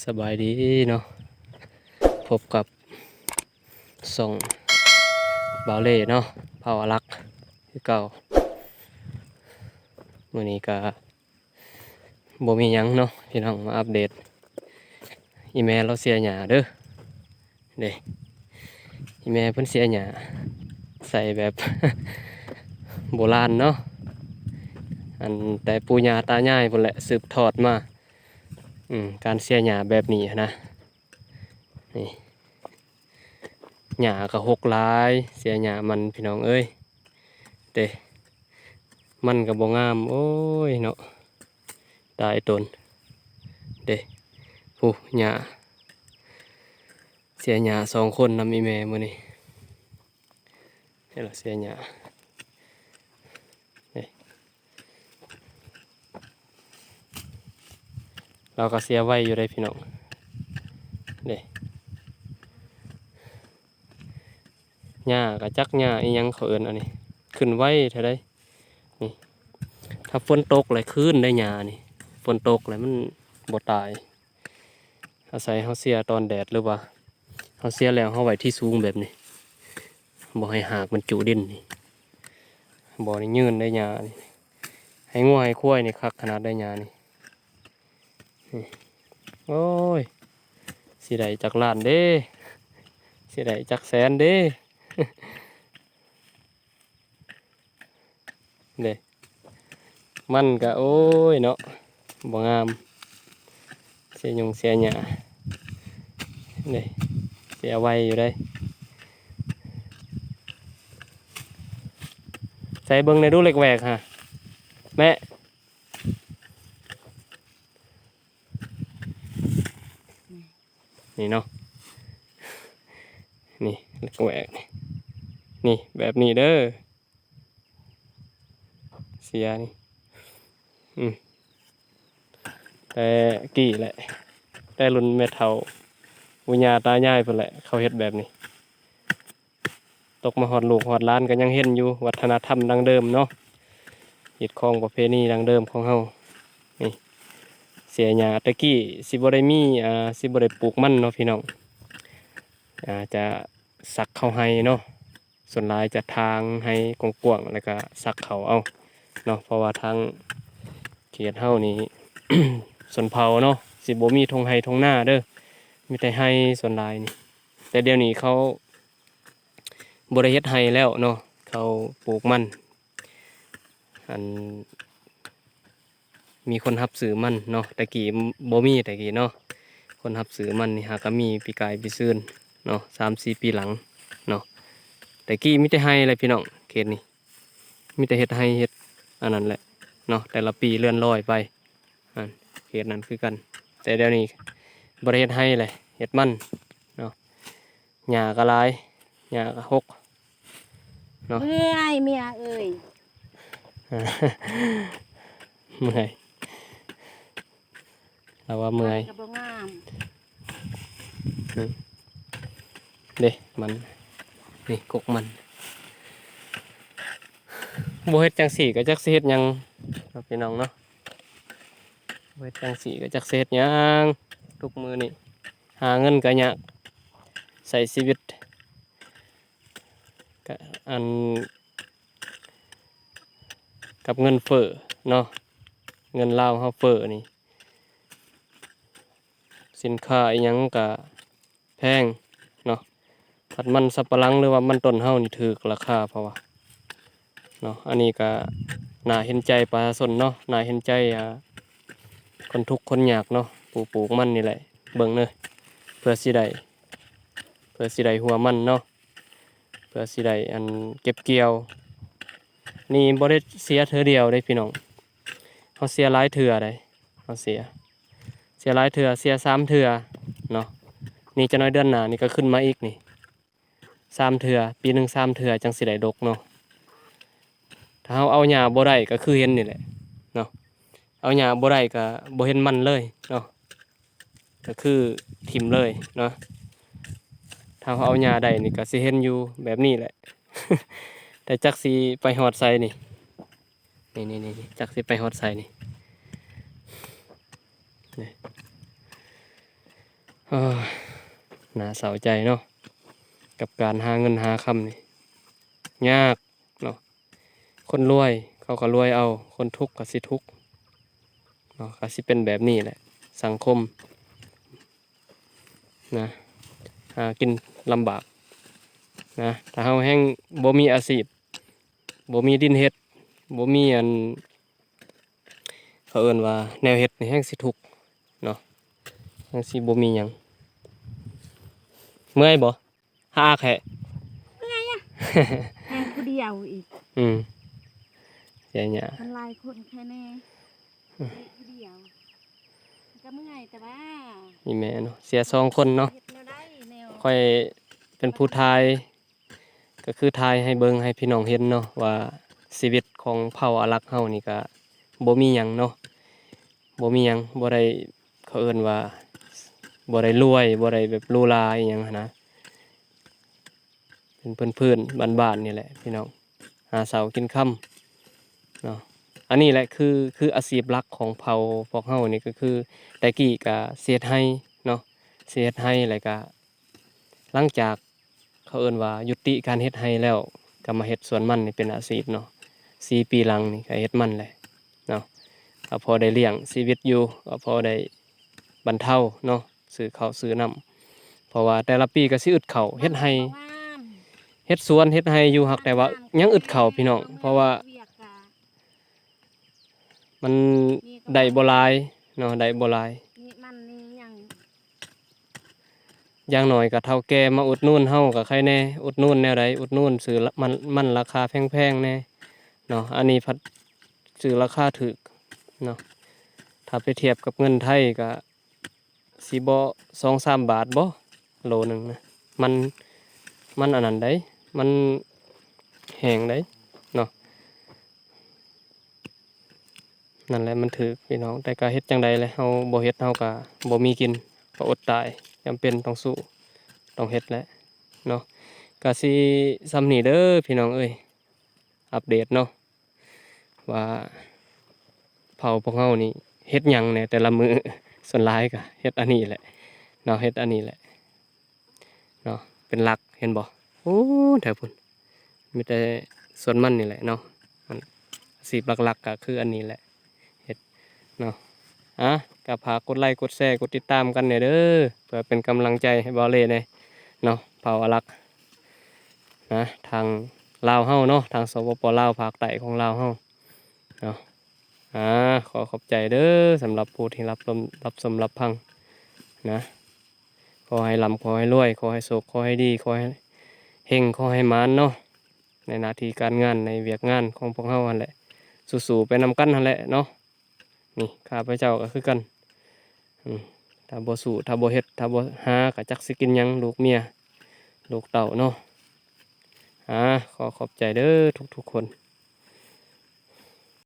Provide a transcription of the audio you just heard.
ສະບາຍດີເນາະ ພົບກັບຊ່ອງບ່າວເລ່ເນາະ ພາວາລັກ ຄືເກົ່າ. ມື້ນີ້ກະບໍ່ມີຫຍັງເນາະ ພີ່ນ້ອງ ມາອັບເດດ ອີ່ແມ່ລາວເສຍຫຍ້າເດີ. ເດ້ ອີ່ແມ່ເພິ່ນເສຍຫຍ້າໃສ່ແບບ ໂບລານເນາະ ອັນແຕ່ປູ່ຍ່າຕາຍາຍພຸ້ນແຫຼະ ສືບທອດມາ ອືມ ການເສຍຫຍ້າແບບນີ້ຫັ້ນນະ. ນີ້ ຫຍ້າກໍຮົກຫຼາຍ ເສຍຫຍ້າມັນ ພີ່ນ້ອງເອີຍ ເດ້ ມັນກໍບໍ່ງາມ ໂອ້ຍເນາະ ຕາຍຕົນ ເດ້ ຜູ້ ຫຍ້າ ເສຍຫຍ້າສອງຄົນນຳອີ່ແມ່ມື້ນີ້ ເຮັດລະເສຍຫຍ້າ ນີ້ ລາວກໍເສຍໄວຢູ່ເດ້ພີ່ນ້ອງ ເດ້ ຫຍ້າກໍຈັກຫຍ້າອີ່ຫຍັງເຂົາເອີ້ນອັນນີ້ ຂຶ້ນໄວເທົ່າໃດ ນີ້ ຖ້າຝົນຕົກແລ້ວຄືນໄດ້ຫຍ້ານີ້ ຝົນຕົກແລ້ວມັນບໍ່ຕາຍ ອາໄສເຮົາເສຍຕອນແດດ ຫຼືວ່າເຮົາເສຍແລ້ວເຮົາໄວ້ທີ່ສູງແບບນີ້ ບໍ່ໃຫ້ຮາກມັນຈຸດິນນີ້ ບໍ່ໄດ້ຍືນໄດ້ຫຍ້ານີ້ ໃຫ້ງົວໃຫ້ຄວາຍນີ້ຄັກຂະໜາດໄດ້ຫຍ້ານີ້ ນີ້ ໂອ້ຍ ຊິໄດ້ຈັກລ້ານເດ້ ຊິໄດ້ຈັກແສນເດ້. ເດ້ ມັນກະ ໂອ້ຍເນາະ ບໍ່ງາມ ເສຍຫຍ້າ ເສຍຫຍ້າ ເດ້ ເສຍໄວຢູ່ເດ້. ໃສ່ເບິ່ງແດ່ດູເຫຼັກແຫວກຫາ ແມ່. ນີ້ເນາະ ນີ້ ເຫຼັກແຫວກນີ້ ນີ້ ແບບນີ້ເດີ ເສຍນີ້ ອືມ ແຕ່ກີ້ແຫຼະ ແຕ່ລຸ້ນແມ່ເຖົ້າ ປູ່ຍ່າຕາຍາຍພຸ້ນແຫຼະ ເຂົາເຮັດແບບນີ້. ຕົກມາຮອດລູກຮອດຫຼານກໍຍັງເຫັນຢູ່ ວັດທະນະທຳດັ້ງເດີມເນາະ ຮີດຄອງປະເພນີດັ້ງເດີມຂອງເຮົາ ນີ້ ເສຍຫຍ້າ ແຕ່ກີ້ຊິບໍ່ໄດ້ມີ ອ່າ ຊິບໍ່ໄດ້ປູກມັນເນາະພີ່ນ້ອງ ອ່າ ຈະສັກເຂົ້າໄຮ່ເນາະ ສ່ວນຫຼາຍຈະຖາງໄຮ່ກວ້າງໆ ແລ້ວກະສັກເຂົ້າເອົາເນາະ ເພາະວ່າທາງເຂດເຮົານີ້ ຊົນເຜົ່າເນາະ ຊິບໍ່ມີທົ່ງໄຮ່ທົ່ງນາເດີ ມີແຕ່ໄຮ່ສ່ວນຫຼາຍນີ້ ແຕ່ດຽວນີ້ເຂົາ ບໍ່ໄດ້ເຮັດໄຮ່ແລ້ວເນາະ ເຂົາປູກມັນ ອັນ ມີຄົນຮັບຊື້ມັນເນາະ ແຕ່ກີ້ບໍ່ມີ ແຕ່ກີ້ເນາະ ຄົນຮັບຊື້ມັນນີ້ຫາກະມີປີກາຍປີຊືນເນາະ ສາມສີ່ປີຫຼັງເນາະ ແຕ່ກີ້ມີແຕ່ໄຮ່ແຫຼະພີ່ນ້ອງ ເຂດນີ້ ມີແຕ່ເຮັດໄຮ່ເຮັດອັນນັ້ນແຫຼະເນາະ ແຕ່ລະປີເລື່ອນລອຍໄປ ອັນ ເຂດນັ້ນຄືກັນ ແຕ່ດຽວນີ້ບໍ່ໄດ້ເຮັດໄຮ່ແຫຼະ ເຮັດມັນເນາະ. ຫຍ້າກໍຫຼາຍ ຫຍ້າກໍຮົກເນາະ ເມື່ອຍເມຍເອີຍ ເມື່ອຍ ລາວວ່າເມື່ອຍ ມັນກໍບໍ່ງາມ ອືມ ເດ້ ມັນ ນີ້ກົກມັນ ບໍ່ເຮັດຈັ່ງຊີ້ກໍຈັກຊິເຮັດຫຍັງເນາະ ພີ່ນ້ອງເນາະ. ເຮັດຈັ່ງຊີ້ກໍຈັກຊິເຮັດຫຍັງ ທຸກມື້ນີ້ຫາເງິນກໍຍາກ ໃຊ້ຊີວິດກະ ອັນ ກັບເງິນເຟີ້ເນາະ ເງິນລາວເຮົາເຟີ້ນີ້ ສິນຄ້າອີ່ຫຍັງກະ ແພງເນາະ ພັດມັນສຳປະຫຼັງ ຫຼືວ່າມັນຕົ້ນເຮົານີ້ຖືກລາຄາ ເພາະວ່າເນາະ ອັນນີ້ກະໜ້າເຫັນໃຈປະຊາຊົນເນາະ ໜ້າເຫັນໃຈ ອ່າ ຄົນທຸກຄົນຍາກເນາະ ຜູ້ປູກມັນນີ້ແຫຼະ ເບິ່ງເດີ ເພື່ອຊິໄດ້ ເພື່ອຊິໄດ້ຫົວມັນເນາະ ເພື່ອຊິໄດ້ ອັນ ເກັບກ່ຽວ ນີ້ບໍ່ໄດ້ເສຍເທື່ອດຽວເດ້ພີ່ນ້ອງ ເຮົາເສຍຫຼາຍເທື່ອໃດ ເຮົາເສຍ ເສຍຫຼາຍເທື່ອ ເສຍສາມເທື່ອເນາະ ນີ້ຈັກໜ້ອຍເດືອນໜ້ານີ້ກໍຂຶ້ນມາອີກນີ້ ສາມເທື່ອ ປີໜຶ່ງສາມເທື່ອຈັ່ງຊິໄດ້ດົກເນາະ ຖ້າເຮົາເອົາຫຍ້າບໍ່ໄດ້ກໍຄືເຫັນນີ້ແຫຼະເນາະ ເອົາຫຍ້າບໍ່ໄດ້ກໍບໍ່ເຫັນມັນເລີຍເນາະ ກໍຄືຖິ້ມເລີຍເນາະ ຖ້າເຮົາເອົາຫຍ້າໄດ້ນີ້ກໍຊິເຫັນຢູ່ແບບນີ້ແຫຼະ ແຕ່ຈັກຊິໄປຮອດໃສນີ້. ນີ້ໆໆ ຈັກຊິໄປຮອດໃສນີ້ ນີ້ ເອີ ໜ້າເສົ້າໃຈເນາະ ກັບການຫາເງິນຫາຄຳນີ້ ຍາກເນາະ. ຄົນລວຍເຂົາກໍລວຍເອົາ, ຄົນທຸກກໍຊິທຸກເນາະ. ກໍຊິເປັນແບບນີ້ແຫຼະ ສັງຄົມນະ ຫາກິນລຳບາກນະ. ຖ້າເຮົາແຮ່ງບໍ່ມີອາຊີບ ບໍ່ມີດິນເຮັດ ບໍ່ມີອັນ ເຂົາເອີ້ນວ່າແນວເຮັດນີ້ແຮ່ງຊິທຸກເນາະ ແຮ່ງຊິບໍ່ມີຫຍັງ. ເມື່ອຍບໍ່? ຫາແຂະ ເມື່ອຍອະ ແຮ່ງຜູ້ດຽວອີກ. ອືມ ເສຍຫຍ້າ ມັນຫຼາຍຄົນແຄ່ແນ່ ອືມ ຜູ້ດຽວມັນກໍເມື່ອຍ ແຕ່ວ່າ ອີ່ແມ່ເນາະ ເສຍສອງຄົນເນາະ. ເຮັດແນວໃດແນວ ຂ້ອຍເປັນຜູ້ຖ່າຍ ກໍຄືຖ່າຍໃຫ້ເບິ່ງໃຫ້ພີ່ນ້ອງເຫັນເນາະ ວ່າຊີວິດຂອງເຜົ່າອາລັກເຮົານີ້ກະບໍ່ມີຫຍັງເນາະ ບໍ່ມີຫຍັງ ບໍ່ໄດ້ ເຂົາເອີ້ນວ່າບໍ່ໄດ້ລວຍ ບໍ່ໄດ້ແບບຫຼູຫຼາອີ່ຫຍັງຫັ້ນນະ ເປັນພື້ນໆບ້ານໆນີ້ແຫຼະພີ່ນ້ອງ ຫາເຊົ້າກິນຄ່ຳເນາະ. ອັນນີ້ແຫຼະຄື ຄືອາຊີບຫຼັກຂອງເຜົ່າພວກເຮົານີ້ ກໍຄືແຕ່ກີ້ກະຊິເຮັດໄຮ່ເນາະ ຊິເຮັດໄຮ່ ແລ້ວກະ ຫຼັງຈາກເຂົາເອີ້ນວ່າຍຸຕິການເຮັດໄຮ່ແລ້ວ ກໍມາເຮັດສວນມັນນີ້ເປັນອາຊີບເນາະ. ສີ່ປີຫຼັງນີ້ກໍເຮັດມັນແຫຼະເນາະ ກໍພໍໄດ້ລ້ຽງຊີວິດຢູ່ ກໍພໍໄດ້ບັນເທົາເນາະ ຊື້ເຂົ້າຊື້ນ້ຳ ເພາະວ່າແຕ່ລະປີກໍຊິອຶດເຂົ້າ ເຮັດໄຮ່ ເຮັດສວນເຮັດໄຮ່ຢູ່ ຫາກແຕ່ວ່າຍັງອຶດເຂົ້າພີ່ນ້ອງ ເພາະວ່າ ມັນໄດ້ບໍ່ຫຼາຍເນາະ ໄດ້ບໍ່ຫຼາຍ. ນີ້ມັນນີ້ຫຍັງ ຢ່າງໜ້ອຍກໍເຖົ້າແກ່ມາອຸດໜູນເຮົາກໍໄຄແດ່ ອຸດໜູນແນວໃດ ອຸດໜູນຊື້ມັນ ມັນລາຄາແພງໆແດ່ເນາະ. ອັນນີ້ພັດຊື້ລາຄາຖືກເນາະ ຖ້າໄປທຽບກັບເງິນໄທກໍ ຊິບໍ່ສອງສາມບາດບໍ່ ໂລໜຶ່ງນະ ມັນ ມັນອັນນັ້ນໃດ໋ ມັນແຮງໃດ໋ເນາະ. ນັ້ນແຫຼະມັນຖືກພີ່ນ້ອງ ແຕ່ກໍເຮັດຈັ່ງໃດແຫຼະ ເຮົາບໍ່ເຮັດເຮົາກໍບໍ່ມີກິນ ກໍອົດຕາຍ ຈຳເປັນຕ້ອງສູ້ ຕ້ອງເຮັດແຫຼະເນາະ. ກໍຊິສ່ຳນີ້ເດີພີ່ນ້ອງເອີຍ ອັບເດດເນາະ ວ່າເຜົ່າພວກເຮົານີ້ເຮັດຫຍັງແດ່ແຕ່ລະມື້ ສ່ວນຫຼາຍກໍເຮັດອັນນີ້ແຫຼະເນາະ ເຮັດອັນນີ້ແຫຼະເນາະ ເປັນຫຼັກ ເຫັນບໍ່ ໂອ້ ແຖວພຸ້ນ ມີແຕ່ສວນມັນນີ້ແຫຼະເນາະ. ອາຊີບຫຼັກໆກໍຄືອັນນີ້ແຫຼະ ເຮັດເນາະ. ອ່າ ກໍຝາກກົດໄລ ກົດແຊ ກົດຕິດຕາມກັນແດ່ເດີ ເພື່ອເປັນກຳລັງໃຈໃຫ້ບ່າວເລ່ແດ່ເນາະ ເຜົ່າອາລັກນະ ທາງລາວເຮົາເນາະ ທາງ ສປປ ລາວ ພາກໃຕ້ຂອງລາວເຮົາເນາະ. ອ່າ ຂໍຂອບໃຈເດີ ສຳລັບຜູ້ທີ່ຮັບຊົມ ຮັບຊົມ ຮັບຟັງນະ. ຂໍໃຫ້ລ່ຳ ຂໍໃຫ້ລວຍ ຂໍໃຫ້ໂຊກ ຂໍໃຫ້ດີ ຂໍໃຫ້ເຮັງ ຂໍໃຫ້ໝານເນາະ ໃນໜ້າທີ່ການງານ ໃນວຽກງານຂອງພວກເຮົາຫັ້ນແຫຼະ ສູ້ໆໄປນຳກັນຫັ້ນແຫຼະເນາະ. ນີ້ຂ້າພະເຈົ້າກໍຄືກັນ ອືມ ຖ້າບໍ່ສູ້ ຖ້າບໍ່ເຮັດ ຖ້າບໍ່ຫາ ກໍຈັກຊິກິນຫຍັງ ລູກເມຍ ລູກເຕົ້າເນາະ. ອ່າ ຂໍຂອບໃຈເດີທຸກໆຄົນ